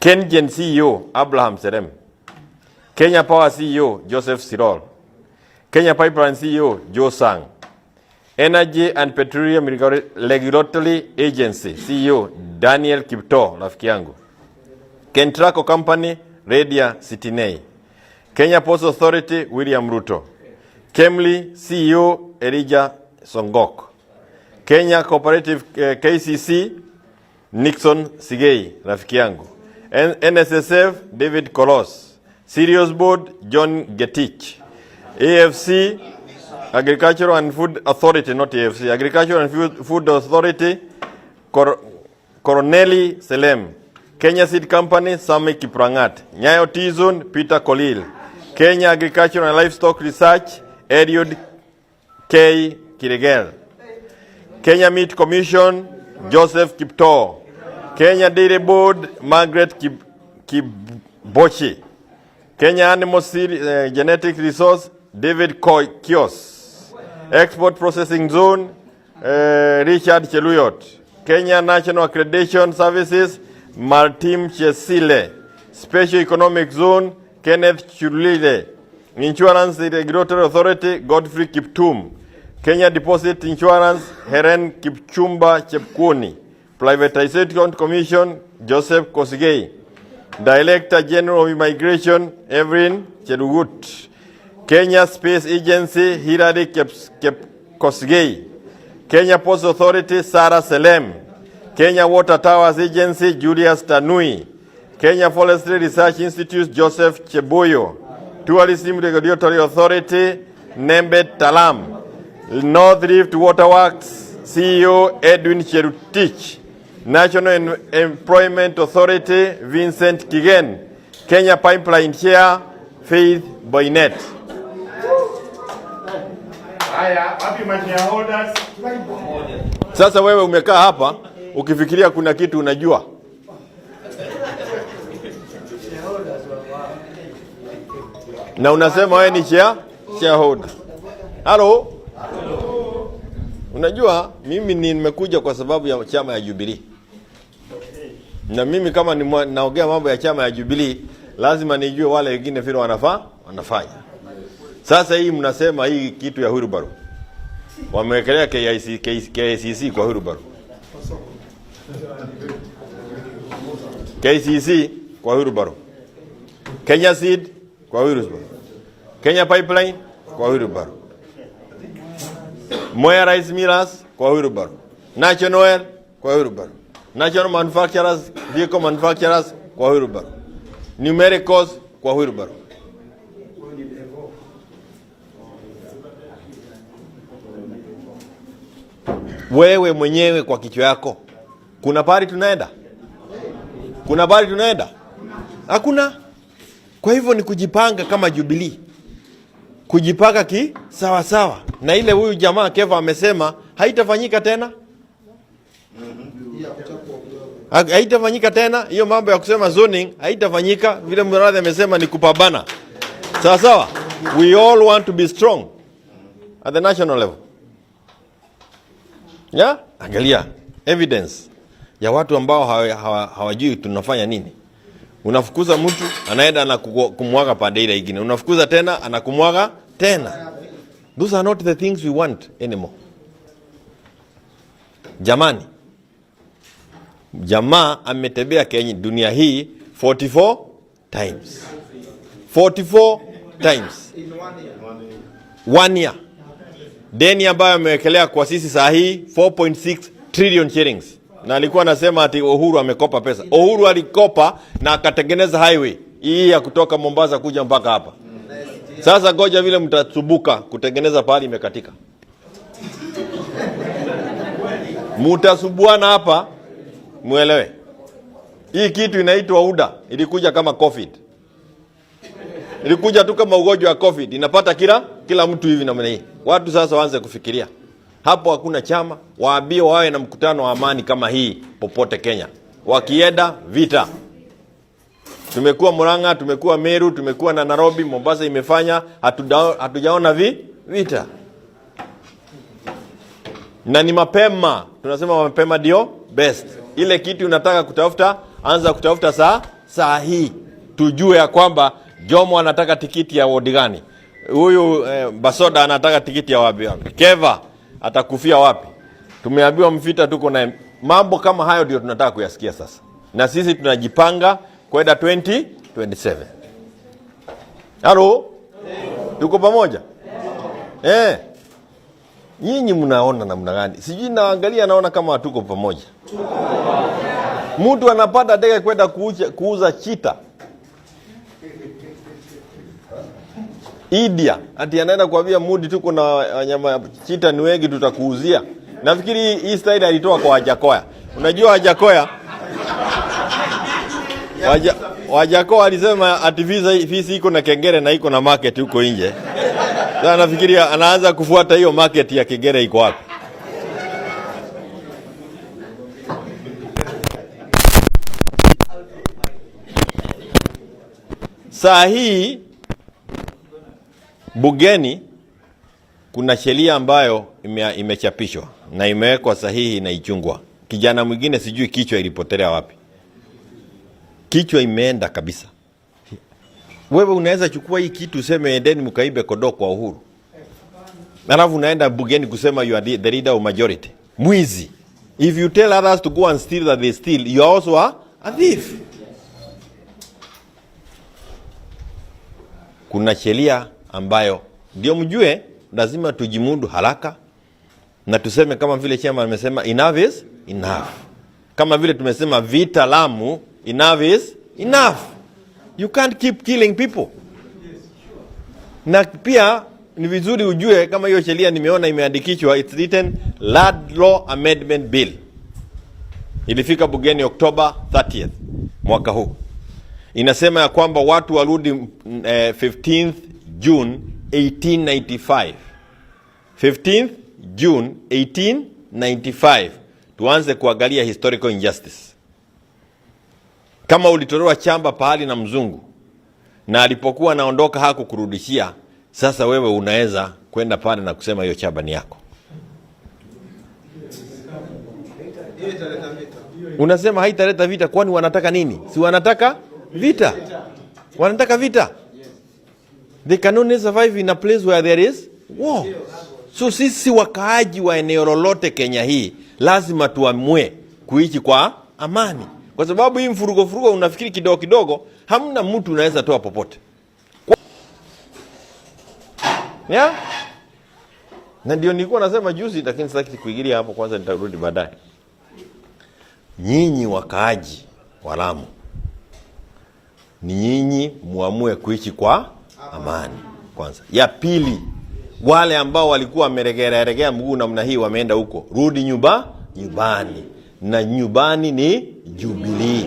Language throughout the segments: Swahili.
KenGen CEO Abraham Serem. Kenya Power CEO Joseph Sirol. Kenya Pipeline CEO Joe Sang. Energy and Petroleum Regulatory Agency CEO Daniel Kipto, rafiki yangu. Kentraco Company Radia Sitinei. Kenya Ports Authority William Ruto. Kemli CEO Elijah Songok. Kenya Cooperative KCC Nixon Sigei, rafiki yangu. NSSF David Kolos. Serious Board John Getich. AFC Agricultural and Food Authority, not AFC, Agricultural and Food Authority Coroneli Selem. Kenya Seed Company Sami Kiprangat. Nyayo T-Zone Peter Kolil. Kenya Agricultural and Livestock Research Eliud K. Kiregel. Kenya Meat Commission Joseph Kiptoo. Kenya Dairy Board Margaret Kibochi. Kenya Animal Genetic Resource David Kios. Export Processing Zone Richard Cheluyot. Kenya National Accreditation Services Martin Chesile. Special Economic Zone Kenneth Chulile. Insurance Regulatory Authority Godfrey Kiptum. Kenya Deposit Insurance Heren Kipchumba Chepkuni. Privatization Commission Joseph Kosigei. Director General of Immigration Evelyn Cherugut. Kenya Space Agency Hilary Kosgei. Kenya Ports Authority Sarah Selem. Kenya Water Towers Agency Julius Tanui. Kenya Forestry Research Institute Joseph Cheboyo. Tourism Regulatory Authority Nembe Talam. North Rift Waterworks CEO Edwin Cherutich. National Employment Authority Vincent Kigen. Kenya Pipeline Chair Faith Boynet. Haya, wapi ma shareholders? Sasa wewe umekaa hapa ukifikiria kuna kitu unajua. Na unasema wewe ni shareholder. Halo? Unajua mimi nimekuja kwa sababu ya chama ya Jubilee. Na mimi kama naongea mambo ya chama ya Jubilee, lazima nijue wale wengine vile wanafanya. Sasa hii mnasema hii kitu ya wheelbarrow. Wamewekelea KICC kwa wheelbarrow. KCC kwa wheelbarrow. Kenya Seed kwa wheelbarrow. Kenya Pipeline kwa wheelbarrow. Mwea Rice Millers kwa wheelbarrow. National Oil kwa wheelbarrow. National Manufacturers, Vehicle Manufacturers kwa wheelbarrow. Numericals kwa wheelbarrow. Wewe mwenyewe kwa kichwa yako, kuna pahali tunaenda? Kuna pahali tunaenda? Hakuna. Kwa hivyo ni kujipanga kama Jubilee. Kujipanga ki sawa sawa. Na ile huyu jamaa Kefa amesema haitafanyika tena. Haitafanyika tena hiyo mambo ya kusema zoning haitafanyika. Vile Mradhi amesema ni kupambana. Sawa sawa. We all want to be strong at the national level. Yeah? Angalia evidence ya watu ambao hawajui tunafanya nini. Unafukuza mtu anaenda na kumwaga pande ile ingine. Unafukuza tena anakumwaga tena. Those are not the things we want anymore. Jamani, jamaa ametembea Kenya dunia hii 44 times. 44 times. In 1 year. 1 year. Deni ambayo amewekelea kwa sisi saa hii 4.6 trillion shillings. Na alikuwa anasema ati Uhuru amekopa pesa. Uhuru alikopa na akatengeneza highway hii ya kutoka Mombasa kuja mpaka hapa. Sasa ngoja vile mtasumbuka kutengeneza pahali imekatika. Mtasubuana hapa, muelewe. Hii kitu inaitwa UDA, ilikuja kama COVID. Ilikuja tu kama ugonjwa wa COVID, inapata kila mtu hivi namna hii. Watu sasa waanze kufikiria. Hapo hakuna chama, waambie wawe na mkutano wa amani kama hii popote Kenya. Wakienda vita. Tumekuwa Murang'a, tumekuwa Meru, tumekuwa na Nairobi, Mombasa imefanya, hatujaona vita. Na ni mapema, tunasema mapema ndio best. Ile kitu unataka kutafuta, anza kutafuta saa Saa hii tujue ya kwamba Jomo anataka tikiti ya wodi gani, huyu Basoda anataka tikiti ya wapi wapi, Keva atakufia wapi. Tumeambiwa Mvita tuko na mambo kama hayo, ndio tunataka kuyasikia sasa, na sisi tunajipanga kwenda 2027. Halo, tuko pamoja eh? Nyinyi mnaona namna gani? Sijui, naangalia naona kama hatuko pamoja. Mtu anapata ndege kwenda kuuza chita India, ati anaenda kuambia Mudi, tuko na wanyama chita ni wengi, tutakuuzia. Nafikiri hii style alitoa kwa Wajakoya. Unajua Wajakoya, Wajakoya alisema ati visa iko na kengere na iko na market huko nje. Sasa nafikiri anaanza kufuata hiyo market ya kengere iko wapi. Saa hii bugeni kuna sheria ambayo imechapishwa na imewekwa sahihi na ichungwa. Kijana mwingine sijui kichwa ilipotelea wapi. Kichwa imeenda kabisa. Wewe unaweza chukua hii kitu useme endeni mkaibe kondoo kwa Uhuru. Alafu unaenda bugeni kusema you are the leader of majority. Mwizi. If you tell others to go and steal that they steal, you are also a thief. Kuna sheria ambayo ndio mjue lazima tujimudu haraka na tuseme kama vile chama amesema enough is enough. Kama vile tumesema vita Lamu, enough is enough. You can't keep killing people. Na pia ni vizuri ujue kama hiyo sheria nimeona imeandikishwa, it's written Land Law Amendment Bill. Ilifika bugeni October 30th mwaka huu. Inasema ya kwamba watu warudi 15th June 1895. 15th June 1895. Tuanze kuangalia historical injustice. Kama ulitolewa chamba pahali na mzungu na alipokuwa anaondoka hakukurudishia, sasa wewe unaweza kwenda pale na kusema hiyo chamba ni yako. Unasema haitaleta vita, kwani wanataka nini? Si wanataka vita. Wanataka vita. They can only survive in a place where there is war. So sisi wakaaji wa eneo lolote Kenya hii lazima tuamue kuishi kwa amani. Kwa sababu hii mfurugo furugo unafikiri kidogo kidogo, hamna mtu unaweza toa popote. Yeah? Na ndio nilikuwa nasema juzi, lakini sitaki kuingilia hapo kwanza, nitarudi baadaye. Nyinyi wakaaji wa Lamu, ni nyinyi muamue kuishi kwa amani kwanza. Ya pili, wale ambao walikuwa wameregea mguu namna hii wameenda huko, rudi nyumbani. Na nyumbani ni Jubilee.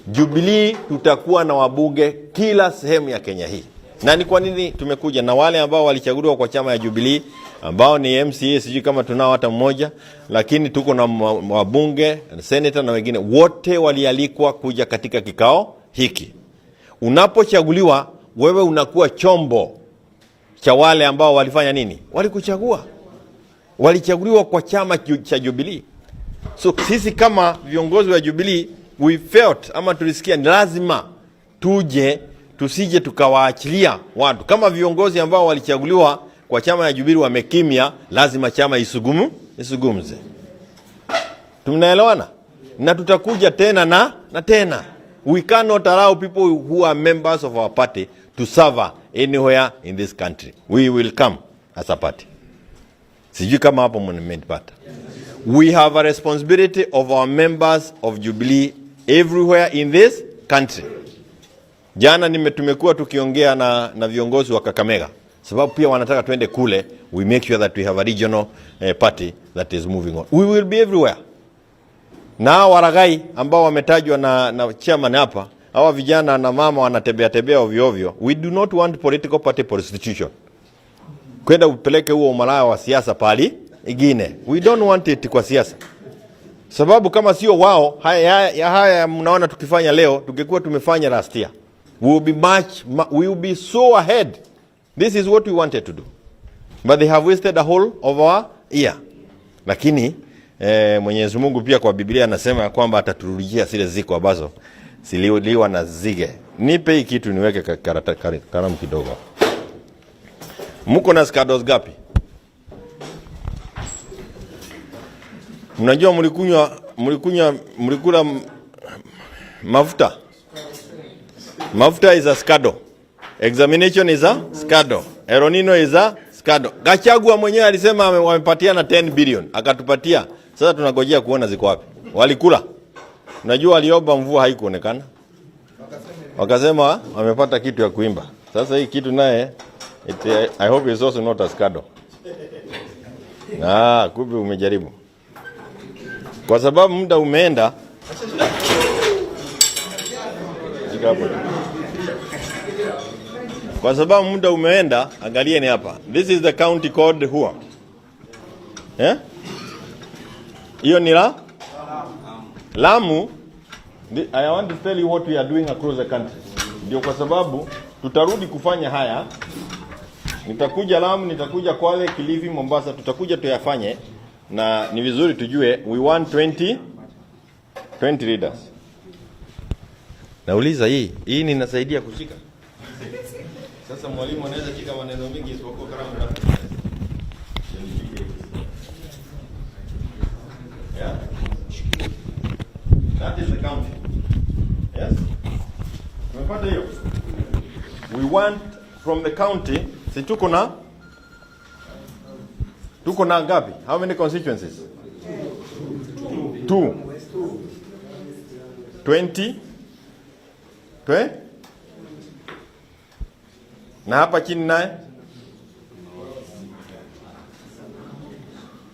Jubilee tutakuwa na wabunge kila sehemu ya Kenya hii. Na ni kwa nini tumekuja na wale ambao walichaguliwa kwa chama ya Jubilee ambao ni MCA, sijui kama tunao hata mmoja, lakini tuko na wabunge, senator na wengine wote walialikwa kuja katika kikao hiki. Unapochaguliwa wewe unakuwa chombo cha wale ambao walifanya nini? Walikuchagua. Walichaguliwa kwa chama cha Jubilee. So sisi kama viongozi wa Jubilee we felt ama tulisikia ni lazima tuje, tusije tukawaachilia watu. Kama viongozi ambao walichaguliwa kwa chama ya Jubilee wamekimya, lazima chama isugumze. Tunaelewana? Na tutakuja tena na tena. We cannot allow people who are members of our party to suffer anywhere in this country. We will come as a party. Sijui kama hapo mmenipata. We have a responsibility of our members of Jubilee everywhere in this country. Jana tumekuwa tukiongea na viongozi wa Kakamega, sababu pia wanataka twende kule. We make sure that we have a regional party that is moving on. We will be everywhere. Na waragai ambao wametajwa na chairman hapa, hawa vijana na mama wanatembea tembea ovyo ovyo. We do not want political party prostitution. Kwenda upeleke huo umalaya wa siasa pali ingine. We don't want it kwa siasa. Sababu kama sio wao, haya mnaona tukifanya leo, tungekuwa tumefanya last year. We will be much, we will be so ahead. This is what we wanted to do. But they have wasted a whole of our year. Lakini Mwenyezi Mungu pia kwa Biblia anasema ya kwamba ataturudishia zile ziko ambazo Zililiwa na nzige. Nipe hii kitu niweke kalamu kidogo. Mko na scandals gapi? Mnajua mlikula mafuta. Mafuta is a scandal. Examination is a scandal. El Nino is a scandal. Gachagua mwenyewe alisema wamepatiana 10 billion, akatupatia. Sasa tunagojea kuona ziko wapi. Walikula. Unajua waliomba mvua haikuonekana. Wakasema wamepata kitu ya kuimba. Sasa hii kitu naye I hope it's also not a scandal. Ah, kumbe umejaribu. Kwa sababu muda umeenda. Shika hapo. Kwa sababu muda umeenda, angalieni hapa. This is the county called Hua. Eh? Hiyo ni la? Lamu. I want to tell you what we are doing across the country. Ndio kwa sababu tutarudi kufanya haya. Nitakuja Lamu, nitakuja Kwale, Kilifi, Mombasa, tutakuja tuyafanye, na ni vizuri tujue we want 20 leaders. Nauliza hii ninasaidia kushika. Sasa mwalimu anaweza shika maneno mengi isipokuwa kalamu na. Yeah. That is the county. Yes? Tumepata hiyo? We want from the county, si tuko na ngapi? How many constituencies? 2. 20. Twe? Na hapa chini naye?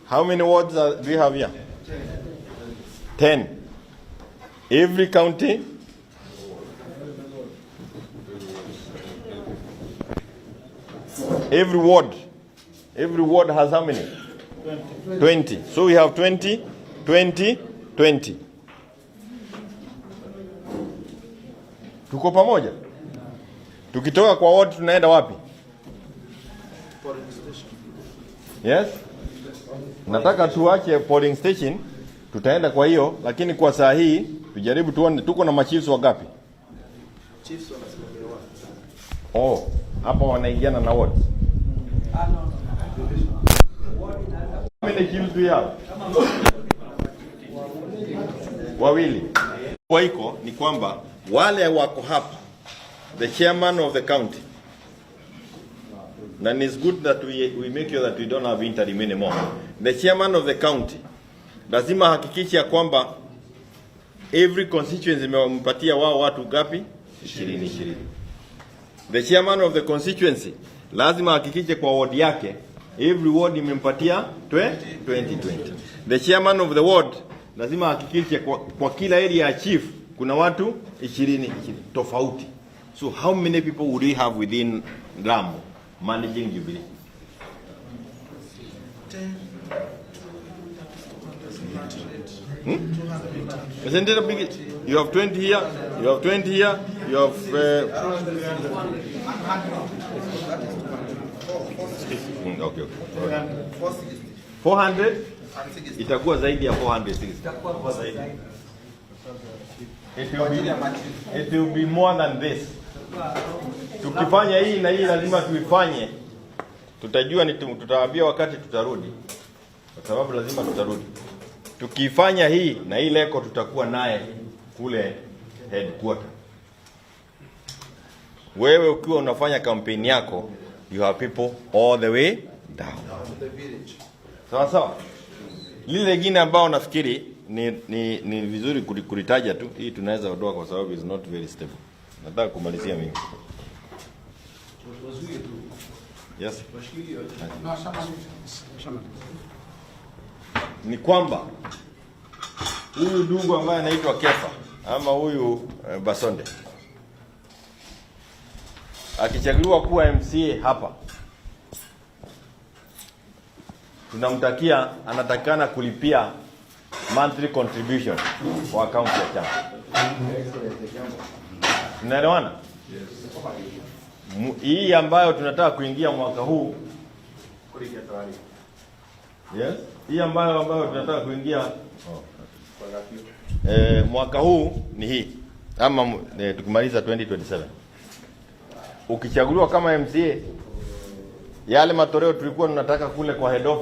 How many wards do we have here? 10. Every county. Every ward. Every ward has how many? 20. So we have 20, 20, 20. Tuko pamoja? Tukitoka kwa ward tunaenda wapi? Yes? Nataka tuache polling station, tutaenda kwa hiyo, lakini kwa saa hii tujaribu tuone tuko na machiefs wangapi? Chiefs wanasimamia ward. Oh, hapa wanaingiana na wards. How many chiefs do you have? Wawili. Kwa iko ni kwamba wale wako hapa, the chairman of the county, and it's good that we make sure that we don't have interim anymore. The chairman of the county lazima hakikishe ya kwamba every constituency imewapatia wao watu gapi? 20 20. The chairman of the constituency lazima hakikishe kwa ward yake every ward imempatia 20 20. The chairman of the ward lazima hakikishe kwa kila area ya chief kuna watu 20 20 tofauti. So how many people would we have within Lamu managing Jubilee? Isn't it a big? You have 20 here, you have 20 here, you have. Okay, okay. 400? Itakuwa zaidi ya 460. It will be more than this. Tukifanya hii na hii lazima tuifanye. Tutajua ni tutawaambia wakati tutarudi. Kwa sababu lazima tutarudi. Tukifanya hii na hii leko tutakuwa naye kule headquarter. Wewe ukiwa unafanya kampeni yako, you have people all the way down. To the village. Sawa sawa. Lile lingine ambao nafikiri ni vizuri kulitaja tu, hii tunaweza ondoa kwa sababu is not very stable. Nataka kumalizia mimi. Yes. Ni kwamba huyu ndugu ambaye anaitwa Kefa ama huyu Basonde akichaguliwa kuwa MCA hapa, tunamtakia, anatakana kulipia monthly contribution kwa account ya chama. Tunaelewana? Hii ambayo tunataka kuingia mwaka huu. Yes. Hii ambayo tunataka kuingia mwaka huu ni hii. ama tukimaliza 2027, ukichaguliwa kama MCA, yale matoleo tulikuwa tunataka kule kwa head office.